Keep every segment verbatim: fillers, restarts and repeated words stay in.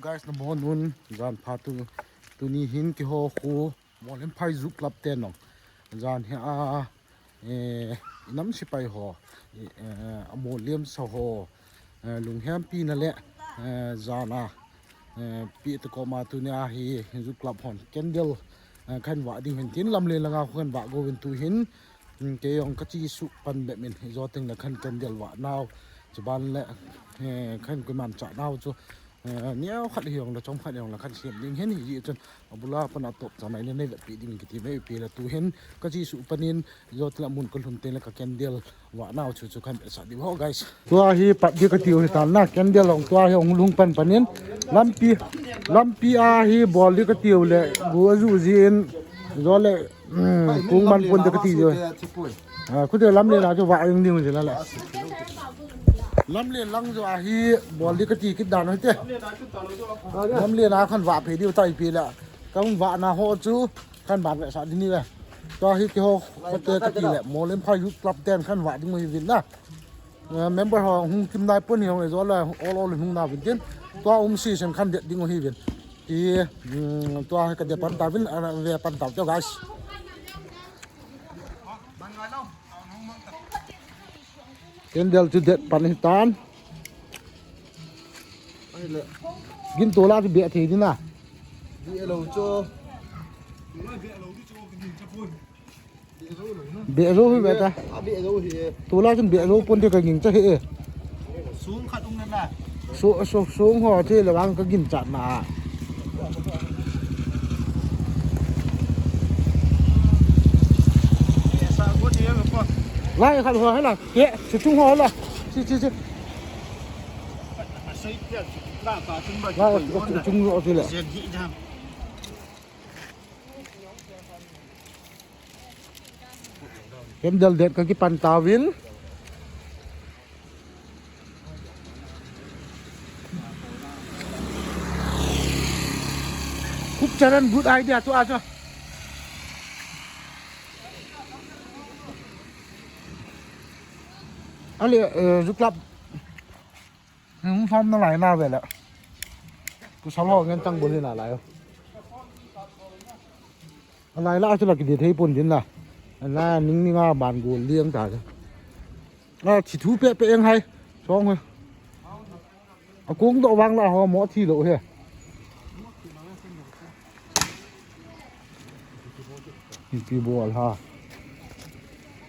Guys, nabonun, jan pha tu, tuni hin keiho khu Molenphai Youth Club te nong. Jan hi a, eh, inam sipai ho, eh, amolem sa ho, eh, lunghempi na le, eh, jan a, eh, pi te koma tuni a hi Youth Club hon candle, eh, kahin vah ding hin tin lamlen langa khu kahin vah go vin tu hin, Hmm, kei jong kache suh pan bep in, hijo teng le kahin candle vah nau, chuban le, eh, kahin koiman chah nau chu, eh, neo khat hijong le, chom khat hijong le, kahin sem ding hin, hijeh chun, abula pan a top chan a in nei vetpi ding kiti mai pi le tu hin, kache suh pan in, hijo teng le mun kalhun teng le ka candle vah nau chu, chu kahin vetsah diu ho, guys. Tua hi pat di katiu hitan na, candle hung tua hi hung lhung pan pan in, lampi, lampi a hi bol di katiu le, gu aju jin, hijo le, Hmm, kung man pon te kati jo. Ah, khu te lamlen a chu vah jing ding jela la. Lamlen lang jo ahi bol di kati kit dan hite. Lamlen a kahin vah phei diu tai pi la. Kahin vah na ho chu kahin ban vetsah ding ni ve. Tua hi keiho khote kati le Molenphai Youth Club ten kahin vah ding u hi vin na. Eh, member ho hung kim nai pon hi hung le jo la all all hung na vin tin. Tua um si sen kahin det ding u hi vin. Ti, mm, tua hi ka det pan ta vin, ah, ve pan ta te, guys. Candle chu det pan hitan. Gin tola chu be thei ding na. Be lo chu. Be zo hi be ta. A be zo hi. Tola chun be zo pon te ka ging cha hi e. Sung khat um na la. Su, su, sung ho te le vang ka gin chat na. Sa go ni ko. Lai khat ho hala. Ke, si chung ho hala. Si, si, si. Sa tia la ka chung ba. La chung ho ti le. Candle det ka kipan tauvin. Khup charan good idea tu a chu. Ali, eh, Youth Club. Hung sam na lai na ve le. Ku salo ngen tang bol na lai. Alai la chu la ki de thei pon din la. Ala ning ning a ban gol liang ta. La thi thu pe pe eng hai. Song he. A kung do wang la ho mo thi lo he. Hi pi bol ha.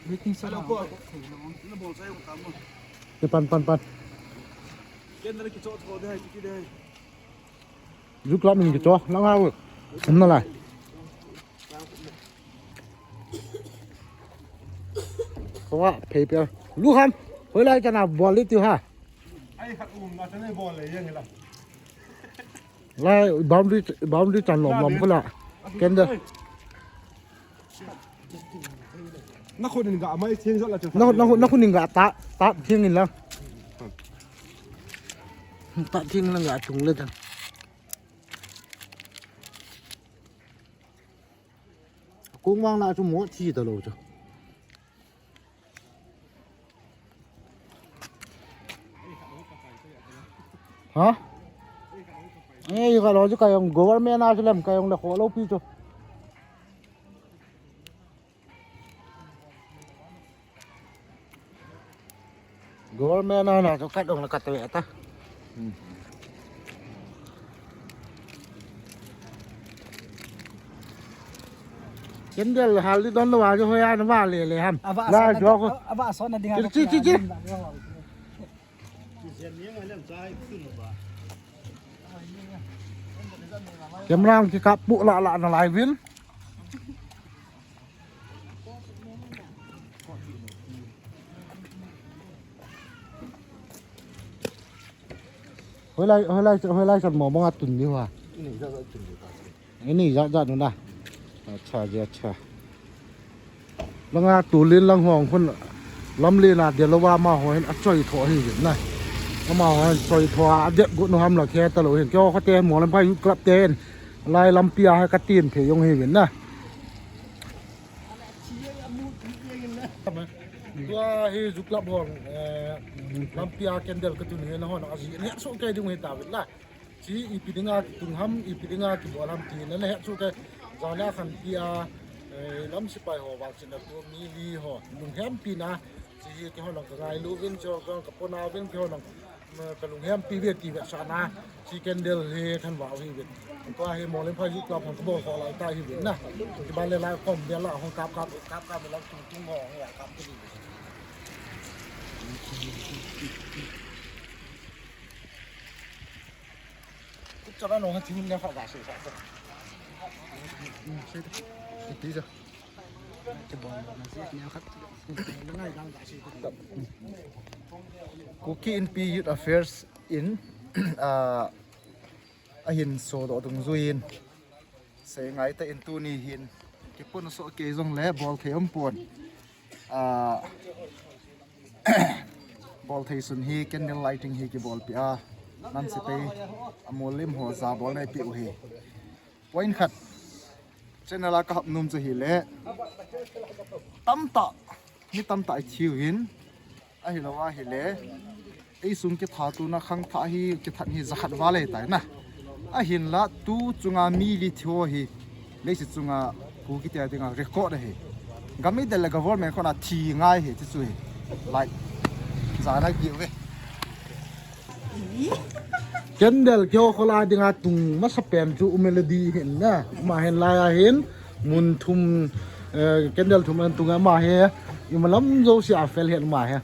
Waiting sa. Ke pan pan pan. Ken na ki cho tho de hai ki de hai. Youth Club min kicho, lang ha, um na lai. Ko wa, phei pe. Lu ham, hoilai chana bol le tiu ha. Ai khat um na chana bol le yang la. Lai boundary, boundary chan lom lom ko la. Candle. Na khut in ga mai thiang jat la chu. Na, na, na khut in ga ta, ta thiang in la. Ta thiang la ga chung le tan. Kung wang la chu mo thi ta lo chu. Ha? Ei, ka lo chu ka jong government a chu lem ka jong le kho lo pi chu. Government a na chu kat dong le kat ve ta. Candle hal di don lo wa jo hoya na wa le le ham. Ava la jo ko. Ava so na ding. Chi, chi, chi. Camera ki kap pu la la na lai vin. Hoilai, hoilai, hoilai san mo mong a tun ni hua. Ini ja ja tun ni ta. Ini ja ja nu na. Acha, ja, acha. Langa tulin lang hong khun lamlen a dia lo wa ma ho hin a choi tho hi vin na. Ama ho hin choi tho a det gu nu ham la khe ta lo hin. Kyo kha te mo lam pai club te hin. Lai lampi a ka tin phe jong hi vin na. Tua hi Youth Club hon, eh, lampi a candle ka tun hi na hon, a ji ne so ke dung hi ta vin la. Chi ipi dinga kitung ham, ipi dinga kibol ham ti nana het chu ke. Jana khan pi a, eh, lam sipai ho vang chin a tu mi li ho lunghempi na. Chi hi keiho lang ka ngailu vin, chu ka pona vin, keiho lang, mm, ka lunghempi ve ti vetsahna. Chi candle hi khan vau hi vin. Tua hi Molenphai Youth Club khan ka bol kho lai ta hi vin na. Kiban le lai kom bia la hong kap kap, kap kap lang tung tung ho hong ya kap ti vin. Kuki Inpi Youth Affairs in, ah, ahin sodoh dungjuiyin, seingai tah in tuni hin kipun soh kei jongle bol thei um pon. Ah, bol thei sun hi candle lighting hi kibolpi a, Nansipai a Molem ho jabolna ipi u hi. Point khat channel a ka hap nom chu hile, tamtah, mi tamtah i thiu hin, ahilou ahile, ei sung kithat tuna khangthah hi, kithat hi jakhat val ahi tai na. Ahinla tu chunga mi li thi ho hi, leiset chunga Kuki te dinga record ahi. Gam idel le government khona thi ngai hi, ti chu hi. Like, jana ki ve. Candle keiho kholai dinga tung masapen chu U Melody hin na. Ama hin lai a hin mun thum, eh, candle thum an tung ama hi. Ima lam jouse a fel hin ama hi.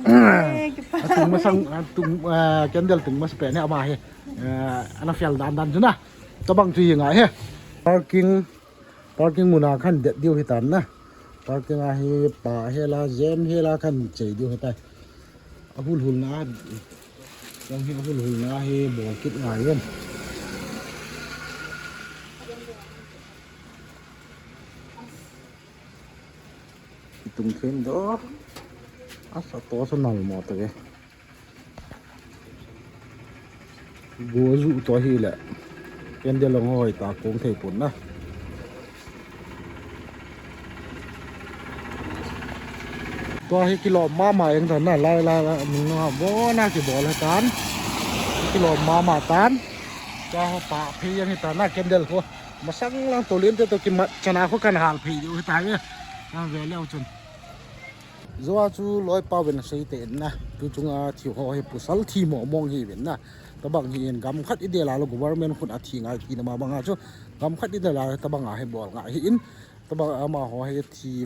Eh, kipa. Atung masang, atung, eh, candle tung masapen hi ama hi. Eh, ana fel dan dan chu na. Tabang chu hi ngai hi. Parking, parking muna khan det diu hitan na. Parking a hi pa hela, jem hela khan chei diu hitai. Ahul hul na, jong hi ahul hul na hi bol kit ngai ven. Tung thim do. Asa to sa nal mo ta ve. Go ju to hi le. Candle long hoi ta kong thei pon na. Tua hi kilom mama jeng tan na, lai, lai, lai, nung nung a, bona kibol hitan. Kilom mama tan. Tua ho pa phei jeng hitan na, candle ho. Masang lang tolin te to kimat chana ho kan hal phei diu hitan e. Kan ve leu chun. Joa chu loipa ven sei te na, tu chunga thi ho hi pasal thi mo mong hi ven na. Tabang hi in gam khat idel a lou government khun a thi ngai tina ma banga chu. Gam khat idel a tabang a hi bol ngai hi in. Tabang amaho hi thi,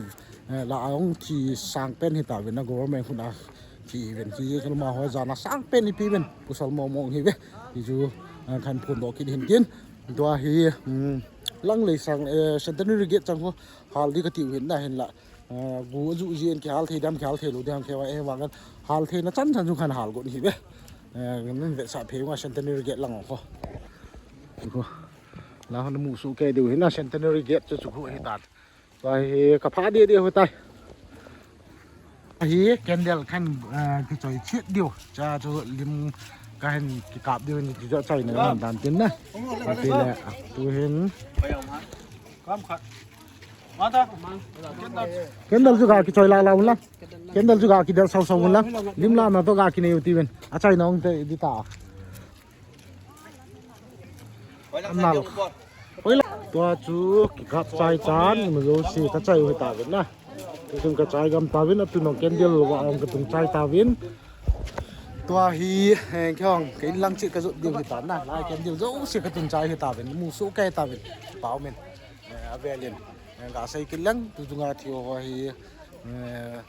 eh, la a hung thi sang pen hita ven na, government khun a thi ven, thi chu amaho jana sang pen ipi ven, pasal mo mong hi ve. Ti chu, eh, kan phondoh kit hin tin. Tua hi, um, Langlei sang, eh, Centenary Gate chang ho hal di kati u hin na, hinla, eh, go ju ji in kihal thei dem, kihal thei lou dem, keiho e vang kan hal theina chan chan chu kan hal gon hi ve. Eh, nan vetsah phei u nga Centenary Gate lang ho. Khu. La hon mu su ke diu hin na Centenary Gate chu chu khu hitan. Tua hi ka pha dia dia hitai. Hi candle khan, eh, kichoi chit diu. Cha chu lim kahin kikap diu ni chu chai na dan tin na. Ati le tu hin. Kam khat. Mata. Candle chu ga kichoi la la un lang. Candle chu ga kidel sau sau un lang. Lim la na to ga kinei u ti ven. Achai na ong te di ta. Anal. Oi la. Tua chu kikap chai tan, ima jouse kachai u hita ven na. Tuchun kachai gam ta ven, atu nong candle va ong katung chai ta ven. Tua hi, eh, kihong, ka in lang chit kajot diu hita na. Lai candle jouse katung chai hita ven, mu su kai ta ven. Pau men. Eh, avelin. Eh, gasei kit lang, tu chunga thi ho hi, eh,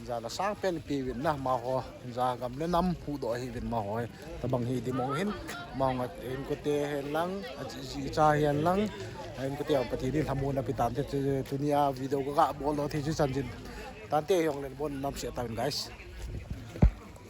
Jana sang pen ipi ven na, amaho, ja gam le nam huhdoh ahi ven amaho, tabang hi di mong hin, amaho nga inkote hen lang, aji, ji cha hen lang, inkote ang Pathen in lhamon ape tante, tu, tunia video ka ga bol doh thei chu chan jin. Tante hong len bon nam se ta ven, guys.